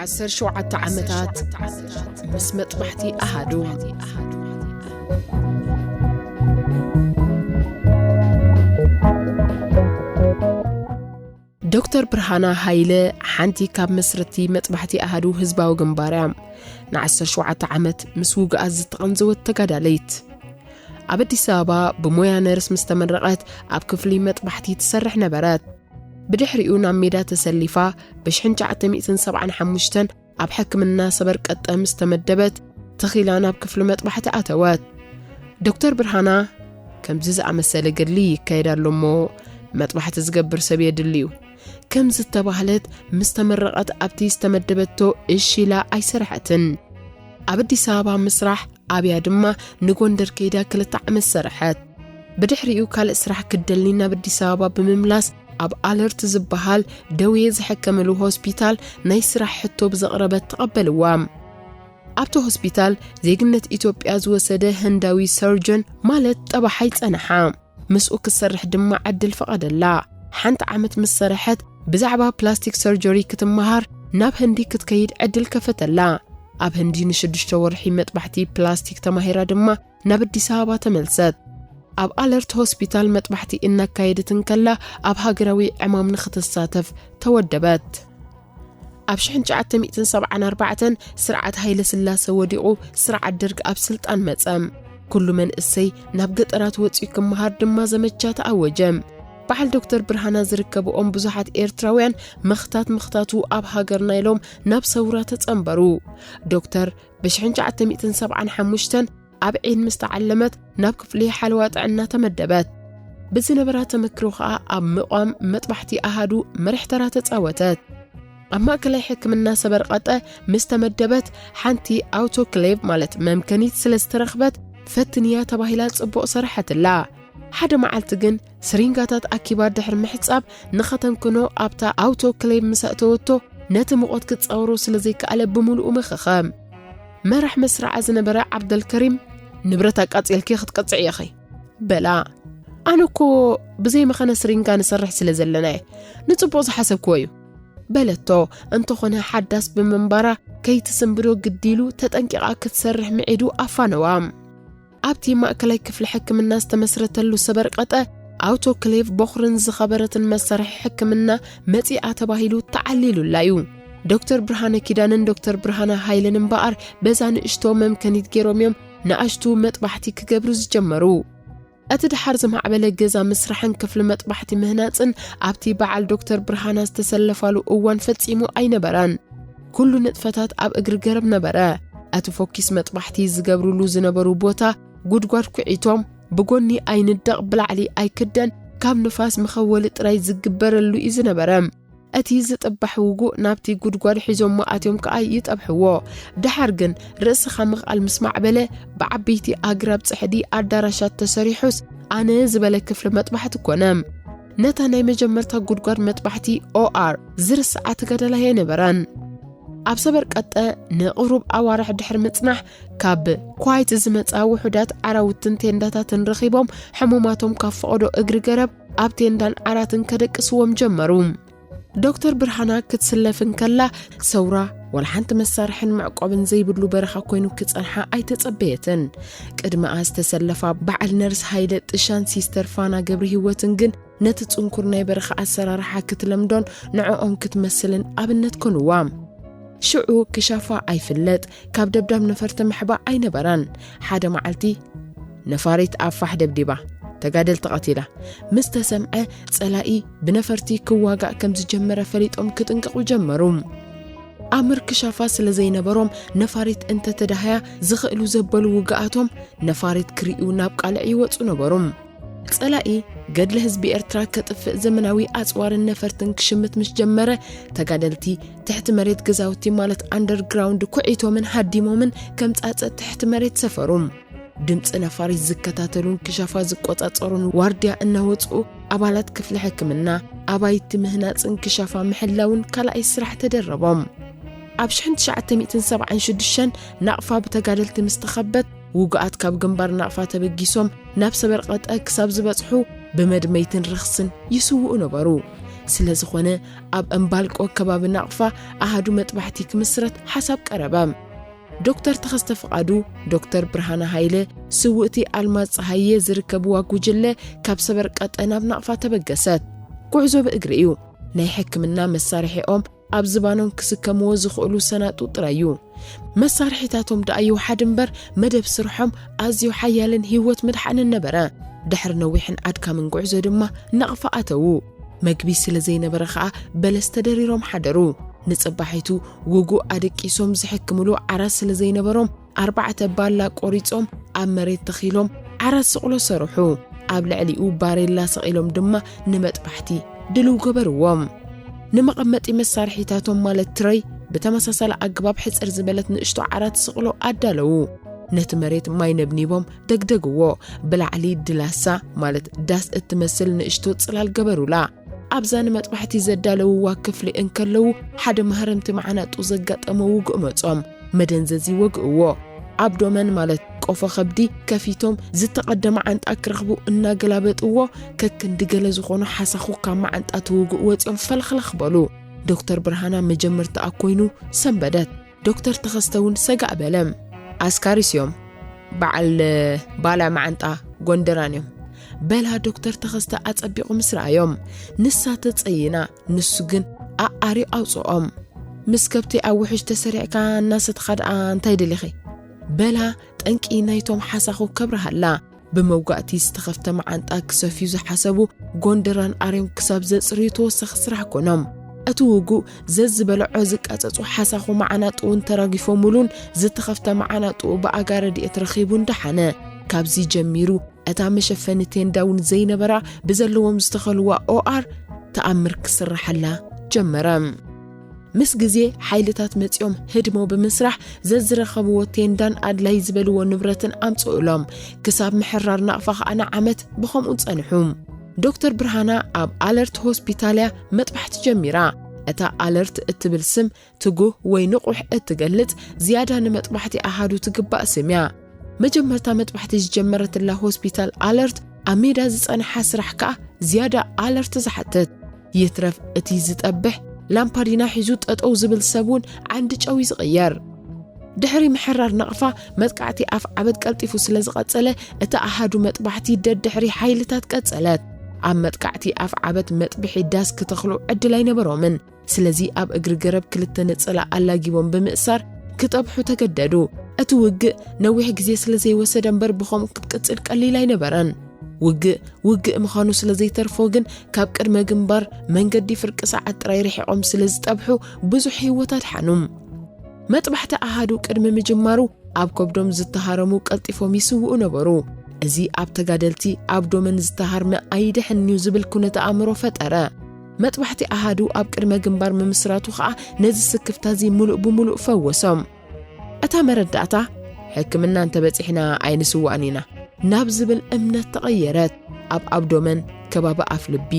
ዓሰርተ ሸውዓተ ዓመታት ምስ መጥባሕቲ ኣሃዱ። ዶክተር ብርሃና ሃይለ ሓንቲ ካብ መስረቲ መጥባሕቲ ኣሃዱ ህዝባዊ ግንባር እያ። ን ዓሰርተ ሸውዓተ ዓመት ምስ ውግኣት ዝተቐንዘወት ተጋዳለይት። ኣብ ኣዲስ ኣበባ ብሞያ ነርስ ምስ ተመረቐት ኣብ ክፍሊ መጥባሕቲ ትሰርሕ ነበረት። ብድሕሪኡ ናብ ሜዳ ተሰሊፋ ብ1975 ኣብ ሕክምና ሰበር ቀጠ ምስ ተመደበት ተኺላ ናብ ክፍሊ መጥባሕቲ ኣተወት። ዶክተር ብርሃና ከምዚ ዝኣመሰለ ገድሊ ይካየድ ኣሎ እሞ መጥባሕቲ ዝገብር ሰብ የድልዩ ከም ዝተባህለት ምስ ተመረቐት ኣብቲ ዝተመደበቶ እሺ ኢላ ኣይሰርሐትን። ኣብ ኣዲስ ኣበባ ምስራሕ ኣብያ ድማ ንጎንደር ከይዳ ክልተ ዓመት ሰርሐት። ብድሕሪኡ ካልእ ስራሕ ክደሊ ናብ ኣዲስ ኣበባ ብምምላስ ኣብ ኣለርት ዝበሃል ደውየ ዝሕከመሉ ሆስፒታል ናይ ስራሕ ሕቶ ብዘቕረበት ተቐበልዋ። ኣብቲ ሆስፒታል ዜግነት ኢትዮጵያ ዝወሰደ ህንዳዊ ሰርጀን ማለት ጠባሓይ ጸንሓ። ምስኡ ክትሰርሕ ድማ ዕድል ፈቐደላ። ሓንቲ ዓመት ምስ ሰርሐት ብዛዕባ ፕላስቲክ ሰርጀሪ ክትመሃር ናብ ህንዲ ክትከይድ ዕድል ከፈተላ። ኣብ ህንዲ ንሽዱሽተ ወርሒ መጥባሕቲ ፕላስቲክ ተማሂራ ድማ ናብ ኣዲስ ኣበባ ተመልሰት። ኣብ ኣለርት ሆስፒታል መጥባሕቲ እናካየደት እንከላ ኣብ ሃገራዊ ዕማም ንክትሳተፍ ተወደበት። ኣብ ሽሕን ትሽዓተ ሚእትን ሰብዓን ኣርባዕተን ስርዓት ሃይለ ስላሰ ወዲቑ ስርዓት ደርግ ኣብ ስልጣን መጸ። ኩሉ መንእሰይ ናብ ገጠራት ወጺኡ ክመሃር ድማ ዘመቻ ተኣወጀ። በዓል ዶክተር ብርሃና ዝርከብኦም ብዙሓት ኤርትራውያን ምኽታት ምኽታቱ ኣብ ሃገርና ኢሎም ናብ ሰውራ ተጸንበሩ። ዶክተር ብ1975 ኣብ ዒን ምስ ተዓለመት ናብ ክፍሊ ሓለዋ ጥዕና ተመደበት። ብዝነበራ ተመክሮ ኸኣ ኣብ ምቋም መጥባሕቲ ኣሃዱ መሪሕ ተራ ተጻወተት። ኣብ ማእከላይ ሕክምና ሰበርቀጠ ምስ ተመደበት ሓንቲ ኣውቶክሌቭ ማለት መምከኒት ስለ ዝተረኽበት ፈትንያ ተባሂላ ጽቡቕ ሰረሐትላ። ሓደ መዓልቲ ግን ስሪንጋታት ኣኪባ ድሕሪ ምሕጻብ ንኸተምክኖ ኣብታ ኣውቶክሌቭ ምስ ኣእተወቶ ነቲ ሙቐት ክጻወሮ ስለ ዘይከኣለ ብምሉኡ መኸኸ። መራሕ መስርዓ ዝነበረ ዓብደልከሪም ንብረት ኣቃጺልኪ ክትቀጽዒ ኢኺ በላ። ኣነ እኮ ብዘይ መኸነ ስሪንጋ ንሰርሕ ስለ ዘለናየ ንጽቡቕ ዝሓሰብክዎ እዩ በለቶ። እንተኾነ ሓዳስ ብምንባራ ከይትስንብዶ ግዲሉ ተጠንቂቓ ክትሰርሕ ምዒዱ ኣፋነዋ። ኣብቲ ማእከላይ ክፍሊ ሕክምና ዝተመስረተሉ ሰበርቀጠ ኣውቶክሌቭ ቦኽርን ዝኸበረትን መሳርሒ ሕክምና መጺኣ ተባሂሉ ተዓሊሉላ እዩ። ዶክተር ብርሃነ ኪዳንን ዶክተር ብርሃነ ሃይለን እምበኣር በዛ ንእሽቶ መምከኒት ገይሮም እዮም ንኣሽቱ መጥባሕቲ ክገብሩ ዝጀመሩ። እቲ ደሓር ዝማዕበለ ገዛ ምስራሕን ክፍሊ መጥባሕቲ ምህናጽን ኣብቲ በዓል ዶክተር ብርሃና ዝተሰለፋሉ እዋን ፈጺሙ ኣይነበረን። ኩሉ ንጥፈታት ኣብ እግሪ ገረብ ነበረ። እቲ ፎኪስ መጥባሕቲ ዝገብሩሉ ዝነበሩ ቦታ ጉድጓድ ኩዒቶም ብጎኒ ኣይንደቕ ብላዕሊ ኣይክደን ካብ ንፋስ መኸወሊ ጥራይ ዝግበረሉ እዩ ዝነበረ። እቲ ዝጥባሕ ውጉእ ናብቲ ጉድጓድ ሒዞሞ ኣትዮም ከኣ ይጠብሕዎ። ደሓር ግን ርእስኻ ምኽኣል ምስ ማዕበለ ብዓበይቲ ኣግራብ ጽሕዲ ኣዳራሻት ተሰሪሑስ ኣነ ዝበለ ክፍሊ መጥባሕቲ ኮነ። ነታ ናይ መጀመርታ ጉድጓድ መጥባሕቲ ኦኣር ዝርስዓ ተጋዳላይ ኣይነበረን። ኣብ ሰበርቀጠ ንቕሩብ ኣዋርሕ ድሕሪ ምጽናሕ ካብ ኳይት ዝመጻ ውሑዳት ዓራውትን ቴንዳታትን ረኺቦም ሕሙማቶም ካብ ፈቐዶ እግሪ ገረብ ኣብ ቴንዳን ዓራትን ከደቅስዎም ጀመሩ። ዶክተር ብርሃና ክትስለፍ እንከላ ሰውራ ዋላ ሓንቲ መሳርሕን መዕቆብን ዘይብሉ በረኻ ኮይኑ ክጸንሓ ኣይተጸበየትን። ቅድሚኣ ዝተሰለፋ በዓል ነርስ ሃይለ ጥሻን ሲስተር ፋና ገብረ ህይወትን ግን ነቲ ጽንኩር ናይ በረኻ ኣሰራርሓ ክትለምዶን ንዕኦም ክትመስልን ኣብነት ኮንዋ። ሽዑ ክሻፋ ኣይፍለጥ ካብ ደብዳብ ነፈርቲ ምሕባእ ኣይነበራን። ሓደ መዓልቲ ነፋሪት ኣብ ፋሕ ደብዲባ ተጋደልቲ ቀቲላ ምስ ተሰምዐ ጸላኢ ብነፈርቲ ክዋጋእ ከም ዝጀመረ ፈሊጦም ክጥንቀቑ ጀመሩ። ኣምር ክሻፋ ስለ ዘይነበሮም ነፋሪት እንተተዳህያ ዝኽእሉ ዘበሉ ውግኣቶም ነፋሪት ክርእዩ ናብ ቃልዕ ይወጹ ነበሩ። ጸላኢ ገድሊ ህዝቢ ኤርትራ ከጥፍእ ዘመናዊ ኣጽዋርን ነፈርትን ክሽምት ምስ ጀመረ ተጋደልቲ ትሕቲ መሬት ገዛውቲ ማለት ኣንደርግራውንድ ኩዒቶምን ሃዲሞምን ከም ጻጸ ትሕቲ መሬት ሰፈሩ። ድምጺ ነፋሪት ዝከታተሉን ክሻፋ ዝቆጻጸሩን ዋርድያ እናወጽኡ ኣባላት ክፍሊ ሕክምና ኣባይቲ ምህናጽን ክሻፋ ምሕላውን ካልኣይ ስራሕ ተደረቦም። ኣብ ሽሕን ትሽዓተ ሚእትን ሰብዓን ሽዱሽተን ናቕፋ ብተጋደልቲ ምስ ተኸበት ውጉኣት ካብ ግንባር ናቕፋ ተበጊሶም ናብ ሰበርቀጠ ክሳብ ዝበጽሑ ብመድመይትን ረኽስን ይስውኡ ነበሩ። ስለ ዝኾነ ኣብ እምባልቆ ከባቢ ናቕፋ ኣሃዱ መጥባሕቲ ክምስረት ሓሳብ ቀረበ። ዶክተር ተኸስተ ፍቓዱ፣ ዶክተር ብርሃነ ሃይለ፣ ስውእቲ ኣልማዝ ፀሃየ ዝርከብዋ ጉጅለ ካብ ሰበርቀጠ ናብ ናቕፋ ተበገሰት። ጉዕዞ ብእግሪ እዩ። ናይ ሕክምና መሳርሒኦም ኣብ ዝባኖም ክስከምዎ ዝኽእሉ ሰናጡ ጥራይ እዩ። መሳርሒታቶም ደኣ ይውሓድ እምበር መደብ ስርሖም ኣዝዩ ሓያልን ህይወት ምድሓንን ነበረ። ድሕሪ ነዊሕን ኣድካምን ጉዕዞ ድማ ናቕፋ ኣተዉ። መግቢ ስለ ዘይነበረ ኸኣ በለስ ተደሪሮም ሓደሩ። ንጽባሒቱ ውጉእ ኣደቂሶም ዝሕክምሉ ዓራት ስለ ዘይነበሮም ኣርባዕተ ባላ ቆሪጾም ኣብ መሬት ተኺሎም ዓራት ስቕሎ ሰርሑ። ኣብ ልዕሊኡ ባሬላ ሰቒሎም ድማ ንመጥባሕቲ ድልው ገበርዎም። ንመቐመጢ መሳርሒታቶም ማለት ትረይ ብተመሳሳሊ ኣገባብ ሕጽር ዝበለት ንእሽቶ ዓራት ስቕሎ ኣዳለዉ። ነቲ መሬት ማይ ነብኒቦም ደግደግዎ። ብላዕሊ ድላሳ ማለት ዳስ እትመስል ንእሽቶ ጽላል ገበሩላ። ኣብዛ ንመጥባሕቲ ዘዳለውዋ ክፍሊ እንከለዉ ሓደ ማህረምቲ መዓናጡ ዘጋጠሞ ውግእ መጾም። መደንዘዚ ወግእዎ። ኣብዶመን ማለት ቆፎ ከብዲ ከፊቶም ዝተቐደመ ዓንጣ ክረኽቡ እናገላበጥዎ ከክንዲ ገለ ዝኾኑ ሓሳኹ ካብ መዓንጣ ትውግእ ወጺኦም ፈልኽለኽ በሉ። ዶክተር ብርሃና መጀመርታኣ ኮይኑ ሰንበደት። ዶክተር ተኸስተ እውን ሰጋእ በለ። ኣስካሪስ እዮም። በዓል ባላ መዓንጣ ጎንደራን እዮም። በላ ዶክተር ተኸስተ ኣጸቢቑ ምስ ረኣዮም። ንሳ ተጸይና፣ ንሱ ግን ኣኣርዩ ኣውጽኦም። ምስ ከብቲ ኣብ ውሕጅ ተሰሪዕካ እናሰትኻ ደኣ እንታይ ደሊኺ? በላ ጠንቂ ናይቶም ሓሳኹ ከብርሃላ። ብመውጋእቲ ዝተኸፍተ መዓንጣ ክሰፍዩ ዝሓሰቡ ጎንደራን ኣርዮም ክሳብ ዘጽርዩ ተወሳኺ ስራሕ ኮኖም። እቲ ውጉእ ዘዝበልዖ ዝቃጸጹ ሓሳኹ መዓናጡ እውን ተራጊፎምሉን ዝተኸፍተ መዓናጡ ብኣጋ ረድኤት ረኺቡን ደሓነ። ካብዚ ጀሚሩ እታ መሸፈኒ ቴንዳ እውን ዘይነበራ ብዘለዎም ዝተኸልዋ ኦኣር ተኣምር ክስርሓላ ጀመረ። ምስ ግዜ ሓይልታት መጺኦም ህድሞ ብምስራሕ ዘዝረኸብዎ ቴንዳን ኣድላይ ዝበልዎ ንብረትን ኣምጽኡሎም። ክሳብ ምሕራር ናቕፋ ኸኣ ንዓመት ብኸምኡ ጸንሑ። ዶክተር ብርሃና ኣብ ኣለርት ሆስፒታልያ መጥባሕቲ ጀሚራ። እታ ኣለርት እትብል ስም ትጉህ ወይ ንቑሕ እትገልጽ ዝያዳ ንመጥባሕቲ ኣሃዱ ትግባእ ስም እያ። መጀመርታ መጥባሕቲ ዝጀመረትላ ሆስፒታል ኣለርት ኣብ ሜዳ ዝጸንሓ ስራሕ ከኣ ዝያዳ ኣለርት ዝሓትት። ይትረፍ እቲ ዝጠብሕ ላምፓዲና ሒዙ ጠጠው ዝብል ሰብ እውን ዓንዲ ጨው እዩ ዝቕየር። ድሕሪ ምሕራር ናቕፋ መጥቃዕቲ ኣፍ ዓበት ቀልጢፉ ስለ ዝቐጸለ እታ ኣሃዱ መጥባሕቲ ደድሕሪ ሓይልታት ቀጸለት። ኣብ መጥቃዕቲ ኣፍ ዓበት መጥብሒ ዳስ ክተኽሉ ዕድል ኣይነበሮምን። ስለዚ ኣብ እግሪ ገረብ ክልተ ነጸላ ኣላጊቦም ብምእሳር ክጠብሑ ተገደዱ። እቲ ውግእ ነዊሕ ግዜ ስለ ዘይወሰደ እምበር ብኸምኡ ክትቅጽል ቀሊል ኣይነበረን። ውግእ ውግእ ምዃኑ ስለ ዘይተርፎ ግን ካብ ቅድመ ግንባር መንገዲ ፍርቂ ሰዓት ጥራይ ርሒቖም ስለ ዝጠብሑ ብዙሕ ህይወት ኣድሓኑ። መጥባሕቲ ኣሃዱ ቅድሚ ምጅማሩ ኣብ ከብዶም ዝተሃረሙ ቀልጢፎም ይስውኡ ነበሩ። እዚ ኣብ ተጋደልቲ ኣብ ዶመን ዝተሃርመ ኣይድሕንዩ ዝብል ኩነተ ኣእምሮ ፈጠረ። መጥባሕቲ ኣሃዱ ኣብ ቅድመ ግንባር ምምስራቱ ኸኣ ነዚ ስክፍታ እዚ ምሉእ ብምሉእ ፈወሶም። እታ መረዳእታ ሕክምና እንተበጺሕና ኣይንስዋእን ኢና ናብ ዝብል እምነት ተቐየረት። ኣብ ኣብዶመን ከባቢ ኣፍ ልቢ፣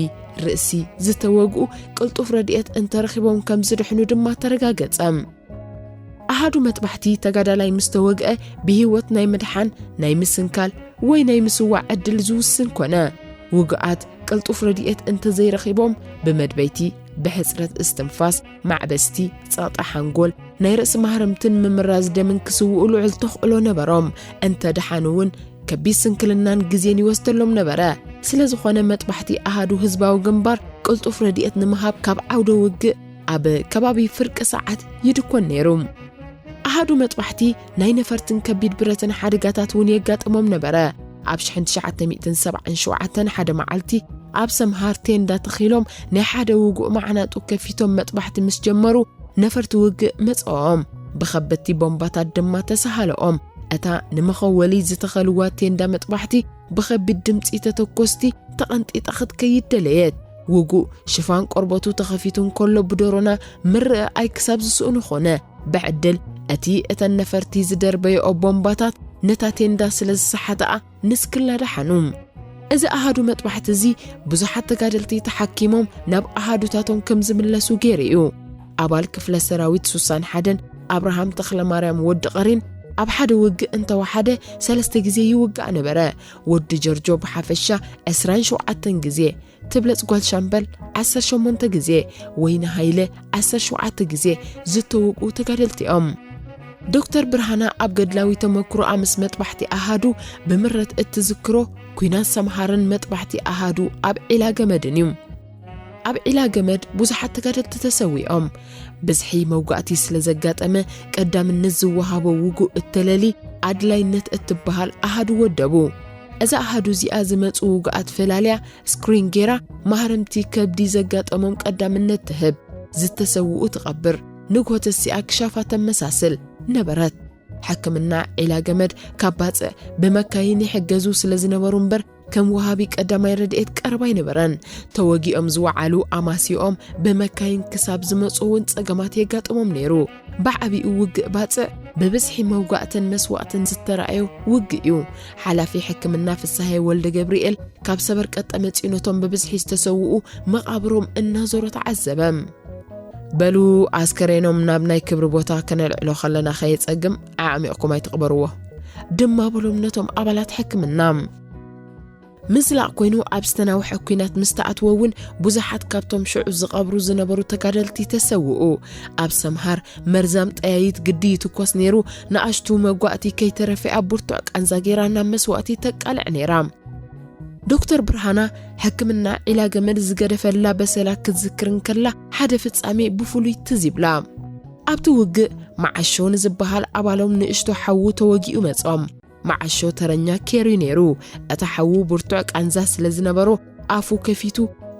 ርእሲ ዝተወግኡ ቅልጡፍ ረድኤት እንተረኺቦም ከም ዝድሕኑ ድማ ተረጋገጸ። ኣሃዱ መጥባሕቲ ተጋዳላይ ምስ ተወግአ ብህይወት ናይ ምድሓን፣ ናይ ምስንካል ወይ ናይ ምስዋዕ ዕድል ዝውስን ኮነ። ውጉኣት ቅልጡፍ ረድኤት እንተዘይረኺቦም ብመድበይቲ፣ ብሕጽረት እስትንፋስ፣ ማዕበስቲ፣ ጸቕጢ ሓንጎል፣ ናይ ርእሲ ማህረምትን ምምራዝ ደምን ክስውኡ ልዑል ተኽእሎ ነበሮም። እንተ ደሓኑ እውን ከቢድ ስንክልናን ግዜን ይወስደሎም ነበረ። ስለ ዝኾነ መጥባሕቲ ኣሃዱ ህዝባዊ ግንባር ቅልጡፍ ረድኤት ንምሃብ ካብ ዓውደ ውግእ ኣብ ከባቢ ፍርቂ ሰዓት ይድኮን ነይሩ። ኣሃዱ መጥባሕቲ ናይ ነፈርትን ከቢድ ብረትን ሓደጋታት እውን የጋጥሞም ነበረ። ኣብ ሽሕን ትሽዓተ ሚእትን ሰብዓን ሸውዓተን ሓደ መዓልቲ ኣብ ሰምሃር ቴንዳ ተኺሎም ናይ ሓደ ውጉእ መዓናጡ ከፊቶም መጥባሕቲ ምስ ጀመሩ ነፈርቲ ውግእ መጽኦም። ብኸበድቲ ቦምባታት ድማ ተሰሃለኦም። እታ ንመኸወሊ ዝተኸልዋ ቴንዳ መጥባሕቲ ብኸቢድ ድምጺ ተተኮስቲ ተቐንጢጣ ክትከይድ ደለየት። ውጉእ ሽፋን ቆርበቱ ተኸፊቱ እንከሎ ብዶሮና ምርኣይ ክሳብ ዝስእኑ ኾነ። ብዕድል እቲ እተን ነፈርቲ ዝደርበየኦ ቦምባታት ነታ ቴንዳ ስለ ዝሰሓተኣ ንስክላ ደሓኑ። እዚ ኣሃዱ መጥባሕቲ እዚ ብዙሓት ተጋደልቲ ተሓኪሞም ናብ ኣሃዱታቶም ከም ዝምለሱ ገይሩ እዩ። ኣባል ክፍለ ሰራዊት ሱሳን ሓደን ኣብርሃም ተኽለማርያም ወዲ ቐሪን ኣብ ሓደ ውግእ እንተወሓደ ሰለስተ ግዜ ይውጋእ ነበረ። ወዲ ጀርጆ ብሓፈሻ ዕስራን ሸውዓተን ግዜ፣ ትብለጽ ጓል ሻምበል ዓሰርተ ሸሞንተ ግዜ፣ ወይኒ ሃይለ ዓሰርተ ሸውዓተ ግዜ ዝተወግኡ ተጋደልቲ እዮም። ዶክተር ብርሃና ኣብ ገድላዊ ተመክሮኣ ምስ መጥባሕቲ ኣሃዱ ብምረት እትዝክሮ፣ ኲናት ሰምሃርን መጥባሕቲ ኣሃዱ ኣብ ዒላ ገመድን እዩ። ኣብ ዒላ ገመድ ብዙሓት ተጋደልቲ ተሰዊኦም። ብዝሒ መውጋእቲ ስለ ዘጋጠመ ቀዳምነት ዝወሃቦ ውጉእ እተለሊ ኣድላይነት እትበሃል ኣሃዱ ወደቡ። እዛ ኣሃዱ እዚኣ ዝመጹ ውጉኣት ፈላልያ ስክሪን ጌራ ማህረምቲ ከብዲ ዘጋጠሞም ቀዳምነት ትህብ፣ ዝተሰውኡ ትቐብር፣ ንግሆ ተሲኣ ክሻፋ ተመሳስል ነበረት። ሕክምና ዒላ ገመድ ካብ ባጽዕ ብመካይን ይሕገዙ ስለ ዝነበሩ እምበር ከም ወሃቢ ቀዳማይ ረድኤት ቀረባ ኣይነበረን። ተወጊኦም ዝወዓሉ ኣማሲኦም ብመካይን ክሳብ ዝመጹ እውን ጸገማት የጋጥሞም ነይሩ። ብዓቢኡ ውግእ ባጽዕ ብብዝሒ መውጋእትን መስዋእትን ዝተራእዮ ውግእ እዩ። ሓላፊ ሕክምና ፍስሃየ ወልደ ገብርኤል ካብ ሰበርቀጠ መጺኡ ነቶም ብብዝሒ ዝተሰውኡ መቓብሮም እናዞረ ተዓዘበ። በሉ ኣስከሬኖም ናብ ናይ ክብሪ ቦታ ከነልዕሎ ከለና ከየጸግም ኣዕሚቕኩም ኣይትቕበርዎ ድማ በሎም ነቶም ኣባላት ሕክምና። ምዝላቕ ኮይኑ ኣብ ዝተናውሐ ኲናት ምስ ተኣትወ እውን ብዙሓት ካብቶም ሽዑ ዝቐብሩ ዝነበሩ ተጋደልቲ ተሰውኡ። ኣብ ሰምሃር መርዛም ጠያይት ግዲ ይትኮስ ነይሩ። ንኣሽቱ መጓእቲ ከይተረፈ ኣብ ብርቱዕ ቃንዛ ገይራ ናብ መስዋእቲ ተቃልዕ ነይራ። ዶክተር ብርሃና ሕክምና ዒላ ገመድ ዝገደፈላ በሰላ ክትዝክር እንከላ ሓደ ፍጻሜ ብፍሉይ ትዝ ይብላ። ኣብቲ ውግእ መዓሾ ንዝበሃል ኣባሎም ንእሽቶ ሓዉ ተወጊኡ መጾም። መዓሾ ተረኛ ኬሪ ነይሩ። እቲ ሓዉ ብርቱዕ ቃንዛ ስለ ዝነበሮ ኣፉ ከፊቱ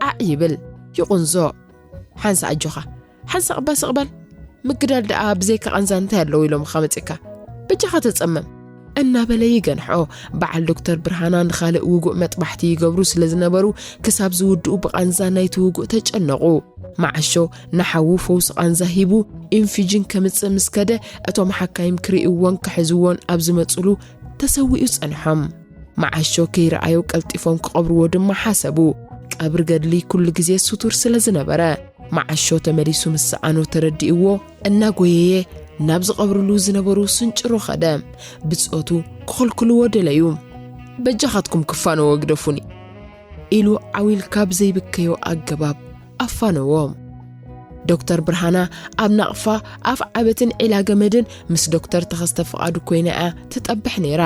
ዓዕ ይብል፣ ይቑንዞ። ሓንሳ ኣጆኻ፣ ሓንሳ ቅባ ስቕበል። ምግዳል ደኣ ብዘይካ ቃንዛ እንታይ ኣለዎ ኢሎምኻ መጺእካ? በጃኻ ተጸመም። እናበለ ይገንሖ። በዓል ዶክተር ብርሃና ንኻልእ ውጉእ መጥባሕቲ ይገብሩ ስለ ዝነበሩ ክሳብ ዝውድኡ ብቃንዛ ናይቲ ውጉእ ተጨነቑ። መዓሾ ንሓዉ ፈውሲ ቃንዛ ሂቡ ኢንፊጅን ከምጽእ ምስ ከደ እቶም ሓካይም ክርእይዎን ክሕዝዎን ኣብ ዝመጽሉ ተሰዊኡ ጸንሖም። መዓሾ ከይረኣዮ ቀልጢፎም ክቐብርዎ ድማ ሓሰቡ። ቀብሪ ገድሊ ኩሉ ግዜ ስቱር ስለ ዝነበረ፣ መዓሾ ተመሊሱ ምስ ሰኣኖ ተረዲእዎ፣ እናጎየየ ናብ ዝቐብርሉ ዝነበሩ ስንጭሮ ኸደ። ብጾቱ ክኸልክልዎ ደለዩ። "በጃኻትኩም ክፋነዎ ግደፉኒ" ኢሉ ዓው ኢልካ ብዘይብከዮ ኣገባብ ኣፋነዎም። ዶክተር ብርሃና ኣብ ናቕፋ ኣፍ ዓበትን ዒላ ገመድን ምስ ዶክተር ተኸስተ ፍቓዱ ኮይና እያ ትጠብሕ ነይራ።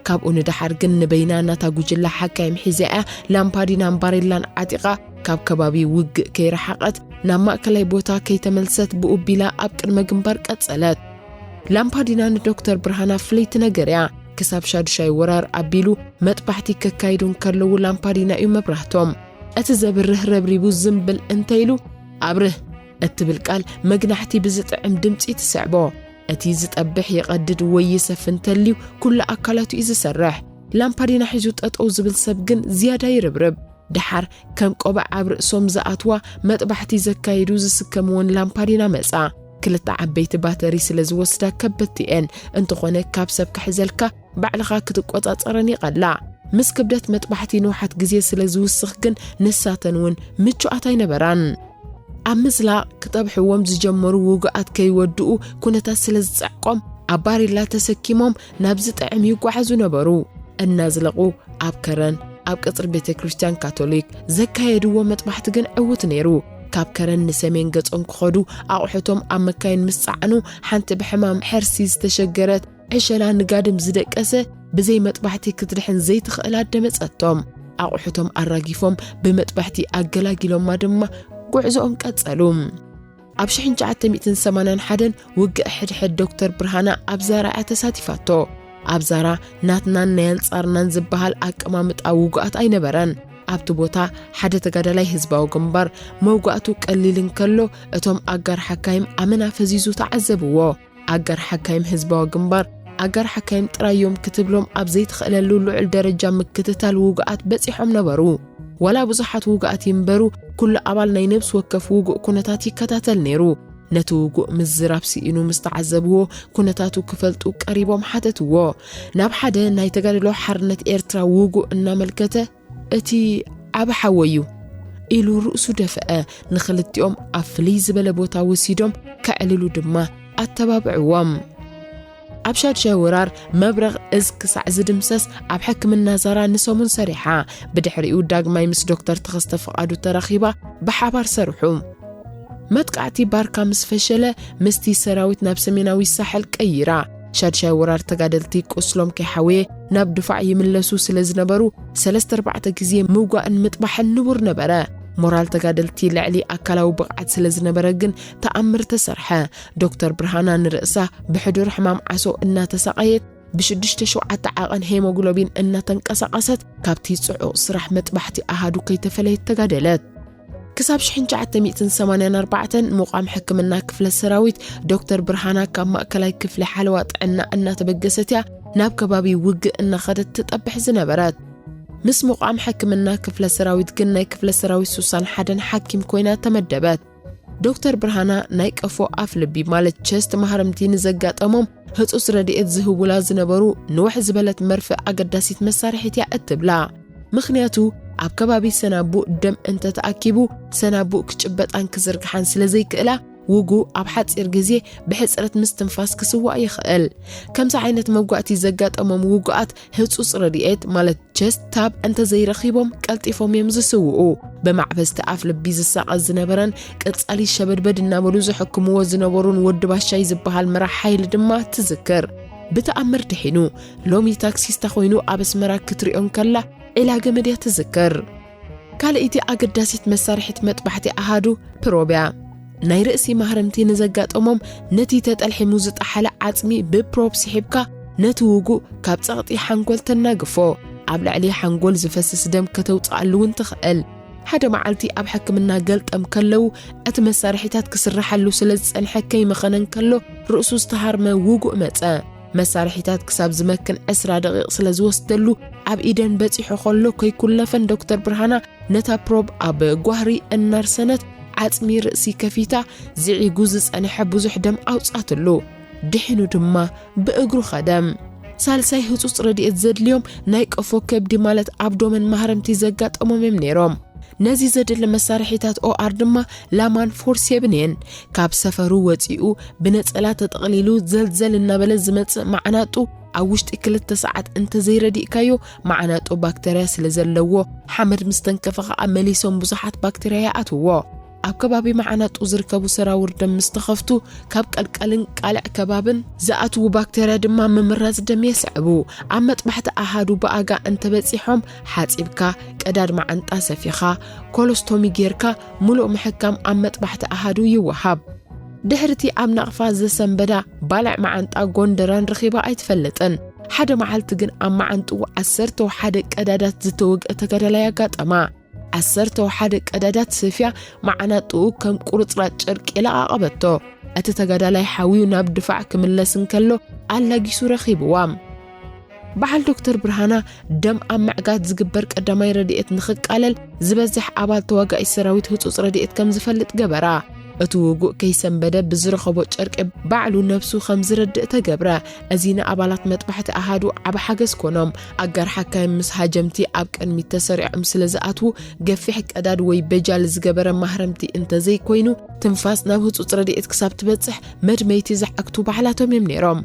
ካብኡ ንደሓር ግን ንበይና ናታ ጉጅላ ሓካይም ሒዛ እያ ላምፓዲናን ባሬላን ዓጢቓ ካብ ከባቢ ውግእ ከይረሓቐት ናብ ማእከላይ ቦታ ከይተመልሰት ብኡቢላ ኣብ ቅድመ ግንባር ቀጸለት። ላምፓዲና ንዶክተር ብርሃና ፍለይቲ ነገር እያ። ክሳብ ሻዱሻይ ወራር ኣቢሉ መጥባሕቲ ከካይዱ እንከለዉ ላምፓዲና እዩ መብራህቶም። እቲ ዘብርህ ረብሪቡ ዝም ብል እንተ ኢሉ ኣብርህ እትብል ቃል መግናሕቲ ብዝጥዕም ድምጺ ትስዕቦ። እቲ ዝጠብሕ ይቐድድ ወይ ይሰፍ እንተልዩ ኩሉ ኣካላቱ እዩ ዝሰርሕ። ላምፓዲና ሒዙ ጠጠው ዝብል ሰብ ግን ዝያዳ ይርብርብ። ደሓር ከም ቆባዕ ኣብ ርእሶም ዝኣትዋ መጥባሕቲ ዘካይዱ ዝስከምወን ላምፓዲና መጻ። ክልተ ዓበይቲ ባተሪ ስለ ዝወስዳ ከበድቲ እየን። እንተኾነ ካብ ሰብ ክሕዘልካ ባዕልኻ ክትቆጻጸረን ይቐላዕ። ምስ ክብደት መጥባሕቲ ንውሓት ግዜ ስለ ዝውስኽ ግን ንሳተን እውን ምቹኣት ኣይነበራን። ኣብ ምዝላቕ ክጠብሕዎም ዝጀመሩ ውጉኣት ከይወድኡ ኩነታት ስለ ዝጸዕቆም ኣብ ባሬላ ተሰኪሞም ናብ ዝጥዕም ይጓዓዙ ነበሩ። እናዝለቑ ኣብ ከረን ኣብ ቀጽሪ ቤተ ክርስቲያን ካቶሊክ ዘካየድዎ መጥባሕቲ ግን ዕዉት ነይሩ። ካብ ከረን ንሰሜን ገጾም ክኸዱ ኣቑሑቶም ኣብ መካይን ምስ ጸዓኑ ሓንቲ ብሕማም ሕርሲ ዝተሸገረት ዕሸላ ንጋድም ዝደቀሰ ብዘይ መጥባሕቲ ክትድሕን ዘይትኽእል ኣደ መጸቶም። ኣቑሑቶም ኣራጊፎም ብመጥባሕቲ ኣገላጊሎማ ድማ ጉዕዞኦም ቀጸሉ። ኣብ ሽሕን ትሽዓተ ሚእትን ሰማንያን ሓደን ውግእ ሕድሕድ ዶክተር ብርሃና ኣብ ዛራ እያ ተሳቲፋቶ። ኣብ ዛራ ናትናን ናይ ኣንጻርናን ዝበሃል ኣቀማምጣ ውጉኣት ኣይነበረን። ኣብቲ ቦታ ሓደ ተጋዳላይ ህዝባዊ ግንባር መውጋእቱ ቀሊል እንከሎ እቶም ኣጋር ሓካይም ኣመና ፈዚዙ ተዓዘብዎ። ኣጋር ሓካይም ህዝባዊ ግንባር፣ ኣጋር ሓካይም ጥራይ እዮም ክትብሎም ኣብ ዘይትኽእለሉ ልዑል ደረጃ ምክትታል ውጉኣት በጺሖም ነበሩ። ዋላ ብዙሓት ውጉኣት ይንበሩ፣ ኩሉ ኣባል ናይ ነብሲ ወከፍ ውጉእ ኩነታት ይከታተል ነይሩ። ነቲ ውጉእ ምዝራብ ስኢኑ ምስ ተዓዘብዎ፣ ኩነታቱ ክፈልጡ ቀሪቦም ሓተትዎ። ናብ ሓደ ናይ ተጋድሎ ሓርነት ኤርትራ ውጉእ እናመልከተ፣ "እቲ ዓቢ ሓወይ እዩ" ኢሉ ርእሱ ደፍአ። ንኽልቲኦም ኣብ ፍልይ ዝበለ ቦታ ወሲዶም ከዕልሉ ድማ ኣተባብዕዎም። ኣብ ሻድሻይ ወራር መብረቕ እዝ ክሳዕ ዝድምሰስ ኣብ ሕክምና ዛራ ንሰሙን ሰሪሓ። ብድሕሪኡ ዳግማይ ምስ ዶክተር ተኸስተ ፍቓዱ ተራኺባ፣ ብሓባር ሰርሑ። መጥቃዕቲ ባርካ ምስ ፈሸለ፣ ምስቲ ሰራዊት ናብ ሰሜናዊ ሳሕል ቀይራ። ሻድሻይ ወራር ተጋደልቲ ቁስሎም ከይሓወየ ናብ ድፋዕ ይምለሱ ስለ ዝነበሩ፣ ሰለስተ ኣርባዕተ ግዜ ምውጋእን ምጥባሕን ንቡር ነበረ። ሞራል ተጋደልቲ ልዕሊ ኣካላዊ ብቕዓት ስለ ዝነበረ ግን ተኣምር ተሰርሐ። ዶክተር ብርሃና ንርእሳ ብሕዱር ሕማም ዓሶ እናተሳቐየት፣ ብሽዱሽተ ሸውዓተ ዓቐን ሄሞግሎቢን እናተንቀሳቐሰት፣ ካብቲ ጽዑቕ ስራሕ መጥባሕቲ ኣሃዱ ከይተፈለየት ተጋደለት። ክሳብ ሽሕን ትሽዓተ ሚእትን ሰማንያን ኣርባዕተን ምቋም ሕክምና ክፍለ ሰራዊት፣ ዶክተር ብርሃና ካብ ማእከላይ ክፍሊ ሓለዋ ጥዕና እናተበገሰት እያ ናብ ከባቢ ውግእ እናኸደት ትጠብሕ ዝነበረት። ምስ ምቋም ሕክምና ክፍለ ሰራዊት ግን ናይ ክፍለ ሰራዊት ሱሳን ሓደን ሓኪም ኮይና ተመደበት። ዶክተር ብርሃና ናይ ቀፎ ኣፍ ልቢ ማለት ቸስት ማህረምቲ ንዘጋጠሞም ህጹጽ ረድኤት ዝህቡላ ዝነበሩ ንውሕ ዝበለት መርፍእ ኣገዳሲት መሳርሒት እያ እትብላ። ምኽንያቱ ኣብ ከባቢ ሰናቡእ ደም እንተተኣኪቡ ሰናቡእ ክጭበጣን ክዝርግሓን ስለ ዘይክእላ ውጉእ ኣብ ሓጺር ግዜ ብሕጽረት ምስትንፋስ ክስዋእ ይኽእል። ከምዚ ዓይነት መጓእቲ ዘጋጠሞም ውጉኣት ህጹጽ ረድኤት ማለት ቸስት ታብ እንተዘይረኺቦም ቀልጢፎም እዮም ዝስውኡ። ብማዕበስቲ ኣፍ ልቢ ዝሳቐ ዝነበረን ቀጻሊ ሸበድበድ እናበሉ ዝሕክምዎ ዝነበሩን ወዲ ባሻይ ዝበሃል መራሕ ሓይሊ ድማ ትዝክር። ብተኣምር ድሒኑ። ሎሚ ታክሲስታ ኮይኑ ኣብ ኣስመራ ክትሪኦ እንከላ ዒላ ገመድ እያ ትዝክር። ካልኣይቲ ኣገዳሲት መሳርሒት መጥባሕቲ ኣሃዱ ፕሮብ እያ። ናይ ርእሲ ማህረምቲ ንዘጋጠሞም ነቲ ተጠልሒሙ ዝጠሓለ ዓጽሚ ብፕሮብ ስሒብካ ነቲ ውጉእ ካብ ጸቕጢ ሓንጎል ተናግፎ። ኣብ ልዕሊ ሓንጎል ዝፈስስ ደም ከተውጽኣሉ እውን ትኽእል። ሓደ መዓልቲ ኣብ ሕክምና ገልጠም ከለዉ እቲ መሳርሒታት ክስርሓሉ ስለ ዝጸንሐ ከይመኸነ እንከሎ ርእሱ ዝተሃርመ ውጉእ መጸ። መሳርሒታት ክሳብ ዝመክን ዕስራ ደቂቕ ስለ ዝወስደሉ ኣብ ኢደን በጺሑ ከሎ ከይኩለፈን ዶክተር ብርሃና ነታ ፕሮብ ኣብ ጓህሪ እናርሰነት ዓጽሚ ርእሲ ከፊታ ዝዒጉ ዝጸንሐ ብዙሕ ደም ኣውጻትሉ። ድሒኑ ድማ ብእግሩ ኸደ። ሳልሳይ ህጹጽ ረድኤት ዘድልዮም ናይ ቀፎ ከብዲ ማለት ኣብዶመን ማህረምቲ ዘጋጠሞም እዮም ነይሮም። ነዚ ዘድሊ መሳርሒታት ኦኣር ድማ ላማን ፎርሴብን እየን። ካብ ሰፈሩ ወጺኡ ብነጸላ ተጠቕሊሉ ዘልዘል እናበለ ዝመጽእ መዓናጡ ኣብ ውሽጢ ክልተ ሰዓት እንተዘይረዲእካዮ መዓናጡ ባክተርያ ስለ ዘለዎ ሓመድ ምስ ተንከፈ ኸኣ መሊሶም ብዙሓት ባክተርያ ይኣትዎ። ኣብ ከባቢ መዓናጡ ዝርከቡ ሰራውር ደም ምስ ተኸፍቱ ካብ ቀልቀልን ቃልዕ ከባብን ዝኣትዉ ባክተርያ ድማ ምምራዝ ደም የስዕቡ። ኣብ መጥባሕቲ ኣሃዱ ብኣጋ እንተበጺሖም ሓጺብካ ቀዳድ መዓንጣ ሰፊኻ ኮሎስቶሚ ጌርካ ምሉእ ምሕካም ኣብ መጥባሕቲ ኣሃዱ ይወሃብ። ድሕርቲ ኣብ ናቕፋ ዘሰንበዳ ባልዕ መዓንጣ ጎንደራን ረኺባ ኣይትፈልጥን። ሓደ መዓልቲ ግን ኣብ መዓንጥኡ ዓሰርተ ሓደ ቀዳዳት ዝተወግአ ተጋዳላይ ኣጋጠማ። ዓሰርተ ሓደ ቀዳዳት ሰፍያ መዓናጥኡ ከም ቁርጽራጭ ጨርቂ ለቓቐበቶ። እቲ ተጋዳላይ ሓውዩ ናብ ድፋዕ ክምለስ እንከሎ ኣላጊሱ ረኺብዋ። በዓል ዶክተር ብርሃና ደም ኣብ ምዕጋት ዝግበር ቀዳማይ ረድኤት ንኽቃለል ዝበዝሕ ኣባል ተዋጋኢ ሰራዊት ህጹጽ ረድኤት ከም ዝፈልጥ ገበራ። እቲ ውጉእ ከይሰንበደ ብዝረኸቦ ጨርቂ ባዕሉ ነብሱ ከም ዝረድእ ተገብረ። እዚ ንኣባላት መጥባሕቲ ኣሃዱ ዓቢ ሓገዝ ኮኖም። ኣጋር ሓካይም ምስ ሃጀምቲ ኣብ ቅድሚት ተሰሪዖም ስለ ዝኣትዉ ገፊሕ ቀዳድ ወይ በጃል ዝገበረ ማህረምቲ እንተዘይኮይኑ ትንፋስ ናብ ህጹጽ ረድኤት ክሳብ ትበጽሕ መድመይቲ ዝዓግቱ ባዕላቶም እዮም ነይሮም።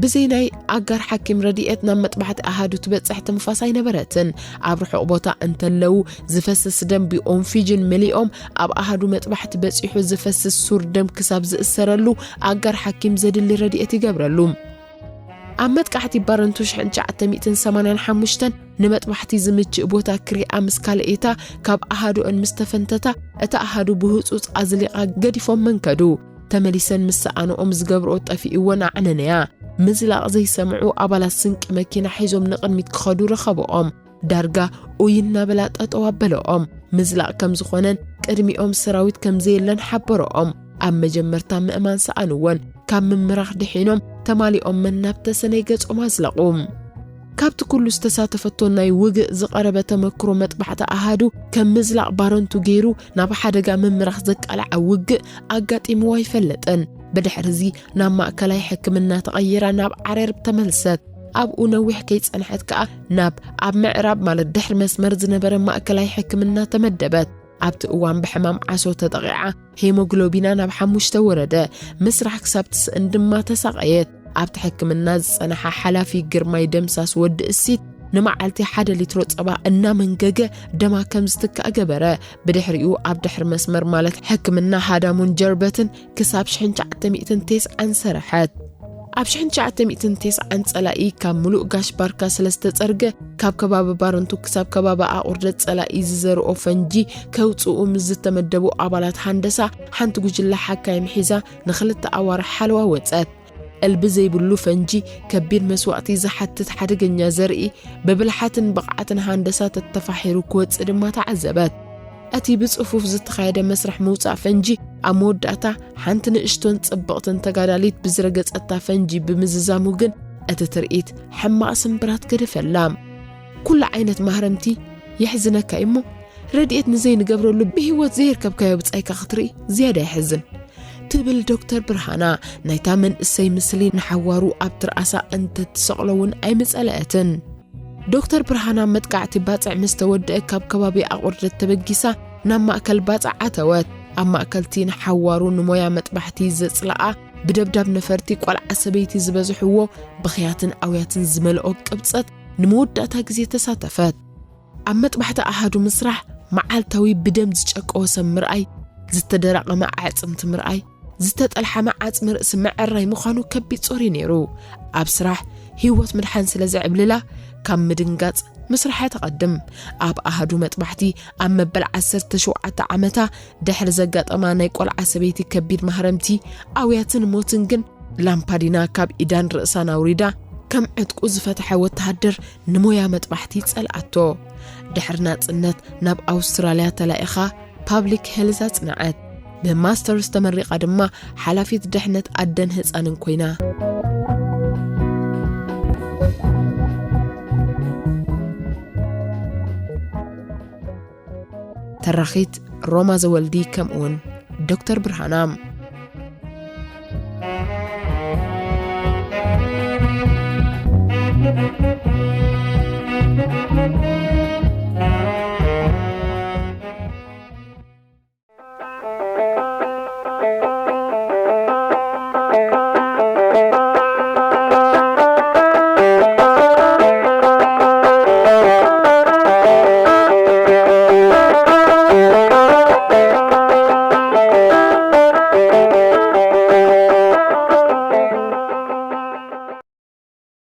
ብዘይ ናይ ኣጋር ሓኪም ረድኤት ናብ መጥባሕቲ ኣሃዱ ትበጽሕ ትንፋስ ኣይነበረትን። ኣብ ርሑቕ ቦታ እንተለዉ ዝፈስስ ደም ብኦንፊጅን መሊኦም ኣብ ኣሃዱ መጥባሕቲ በጺሑ ዝፈስስ ሱር ደም ክሳብ ዝእሰረሉ ኣጋር ሓኪም ዘድሊ ረድኤት ይገብረሉ። ኣብ መጥቃዕቲ ባረንቱ ሽሕን ትሽዓተ ሚእትን ሰማንያን ሓሙሽተን ንመጥባሕቲ ዝምችእ ቦታ ክሪኣ ምስ ካልኤታ ካብ ኣሃዱአን ምስ ተፈንተታ እታ ኣሃዱ ብህጹጽ ኣዝሊቓ ገዲፎም መንከዱ። ተመሊሰን ምስ ሰኣንኦም ዝገብርኦ ጠፊእወን ኣዕነነያ። ምዝላቕ ዘይሰምዑ ኣባላት ስንቂ መኪና ሒዞም ንቕድሚት ክኸዱ ረኸብኦም። ዳርጋ ኡይ እናበላ ጠጠው ኣበለኦም። ምዝላቕ ከም ዝኾነን ቅድሚኦም ሰራዊት ከም ዘየለን ሓበረኦም። ኣብ መጀመርታ ምእማን ሰኣንወን። ካብ ምምራኽ ድሒኖም ተማሊኦም መን ናብ ተሰነይ ገጾም ኣዝለቑ። ካብቲ ኩሉ ዝተሳተፈቶ ናይ ውግእ ዝቐረበ ተመክሮ መጥባሕቲ ኣሃዱ ከም ምዝላቕ ባረንቱ ገይሩ ናብ ሓደጋ ምምራኽ ዘቃልዓ ውግእ ኣጋጢምዋ ኣይፈለጠን። ብድሕርዚ ናብ ማእከላይ ሕክምና ተቐይራ ናብ ዓሬር ተመልሰት። ኣብኡ ነዊሕ ከይጸንሐት ከኣ ናብ ኣብ ምዕራብ ማለት ድሕሪ መስመር ዝነበረ ማእከላይ ሕክምና ተመደበት። ኣብቲ እዋን ብሕማም ዓሶ ተጠቒዓ ሄሞግሎቢና ናብ ሓሙሽተ ወረደ። ምስራሕ ክሳብ ትስእን ድማ ተሳቐየት። ኣብቲ ሕክምና ዝጸንሓ ሓላፊ ግርማይ ደምሳስ ወዲ እሲት ንመዓልቲ ሓደ ሊትሮ ጸባ እናመንገገ ደማ ከም ዝትካእ ገበረ። ብድሕሪኡ ኣብ ድሕሪ መስመር ማለት ሕክምና ሃዳሙን ጀርበትን ክሳብ ሽሕን ትሽዓተ ሚእትን ተስዓን ሰረሐት። ኣብ ሽሕን ትሽዓተ ሚእትን ተስዓን ጸላኢ ካብ ምሉእ ጋሽ ባርካ ስለ ዝተጸርገ፣ ካብ ከባቢ ባረንቱ ክሳብ ከባቢ ኣቑርደት ጸላኢ ዝዘርኦ ፈንጂ ከውጽኡ ምስ ዝተመደቡ ኣባላት ሃንደሳ፣ ሓንቲ ጉጅለ ሓካይም ሒዛ ንኽልተ ኣዋርሕ ሓለዋ ወጸት። እልቢ ዘይብሉ ፈንጂ፣ ከቢድ መስዋእቲ ዝሓትት ሓደገኛ ዘርኢ፣ ብብልሓትን ብቕዓትን ሃንደሳ ተተፋሒሩ ክወጽእ ድማ ተዓዘበት። እቲ ብጽፉፍ ዝተኻየደ መስርሕ ምውጻእ ፈንጂ፣ ኣብ መወዳእታ ሓንቲ ንእሽቶን ጽብቕትን ተጋዳሊት ብዝረገጸታ ፈንጂ ብምዝዛሙ ግን፣ እቲ ትርኢት ሕማቕ ስምብራት ገደፈላ። ኩሉ ዓይነት ማህረምቲ የሕዝነካ እሞ፣ ረድኤት ንዘይንገብረሉ ብህይወት ዘየርከብካዮ ብጻይካ ክትርኢ ዝያዳ የሕዝን። ትብል ዶክተር ብርሃና፣ ናይታ መንእሰይ ምስሊ ንሓዋሩ ኣብ ትርኣሳ እንተትሰቕሎ እውን ኣይምጸለአትን። ዶክተር ብርሃና መጥቃዕቲ ባጽዕ ምስ ተወድአ ካብ ከባቢ ኣቑርደት ተበጊሳ ናብ ማእከል ባጽዕ ኣተወት። ኣብ ማእከልቲ ንሓዋሩ ንሞያ መጥባሕቲ ዘጽልኣ ብደብዳብ ነፈርቲ ቆልዓ ሰበይቲ ዝበዝሕዎ ብኽያትን ኣውያትን ዝመልኦ ቅብጸት ንመወዳእታ ግዜ ተሳተፈት። ኣብ መጥባሕቲ ኣሃዱ ምስራሕ መዓልታዊ ብደም ዝጨቀወ ሰብ ምርኣይ፣ ዝተደራቐመ ኣዕጽምቲ ምርኣይ፣ ዝተጠልሓመ ዓጽሚ ርእሲ ምዕራይ ምዃኑ ከቢድ ጾር እዩ ነይሩ። ኣብ ስራሕ ህይወት ምድሓን ስለ ዘዕብልላ ካብ ምድንጋጽ ምስራሓ ትቐድም። ኣብ ኣሃዱ መጥባሕቲ ኣብ መበል ዓሰርተ ሸውዓተ ዓመታ ድሕሪ ዘጋጠማ ናይ ቆልዓ ሰበይቲ ከቢድ ማህረምቲ ኣውያትን ሞትን ግን ላምፓዲና ካብ ኢዳን ርእሳን ኣውሪዳ ከም ዕጥቁ ዝፈትሐ ወተሃደር ንሞያ መጥባሕቲ ጸልኣቶ። ድሕሪ ናጽነት ናብ ኣውስትራልያ ተላኢኻ ፓብሊክ ሄልዝ ኣጽንዐት። ብማስተርስ ተመሪቓ ድማ ሓላፊት ድሕነት ኣደን ህጻንን ኮይና። ተራኺት ሮማ ዘወልዲ ከምኡውን ዶክተር ብርሃና።